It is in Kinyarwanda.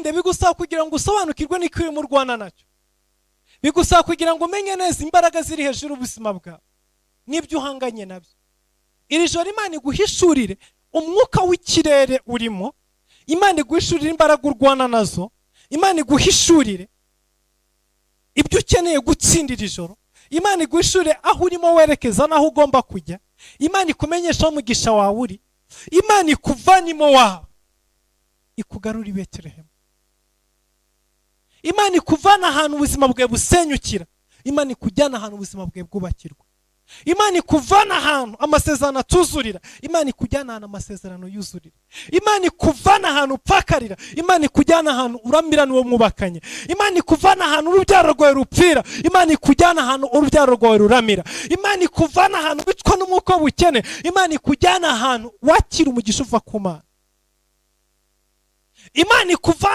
utsinde, bigusaba kugira ngo usobanukirwe n'icyo urimo urwana nacyo. Bigusaba kugira ngo umenye neza imbaraga ziri hejuru y'ubuzima bwawe n'ibyo uhanganye nabyo. Iri joro Imana iguhishurire umwuka w'ikirere urimo, Imana iguhishurire imbaraga urwana nazo, Imana iguhishurire ibyo ukeneye gutsindira ijoro, Imana iguhishurire aho urimo werekeza n'aho ugomba kujya, Imana ikumenyesha aho umugisha wawe uri, Imana ikuvanimo wawe ikugarura i Betelehemu, Imana ikuvana ahantu ubuzima bwawe busenyukira, Imana ikujyana ahantu ubuzima bwawe bwubakirwa, Imana ikuvana ahantu amasezerano atuzurira, Imana ikujyana ahantu amasezerano yuzurira, Imana ikuvana ahantu upfakarira, Imana ikujyana ahantu uramira n'uwo mwubakanye, Imana ikuvana ahantu urubyaro rwawe rupfira, Imana ikujyana ahantu urubyaro rwawe ruramira, Imana ikuvana ahantu wicwa n'umwuka w'ubukene, Imana ikujyana ahantu wakira umugisha uva ku Mana, Imana ikuvana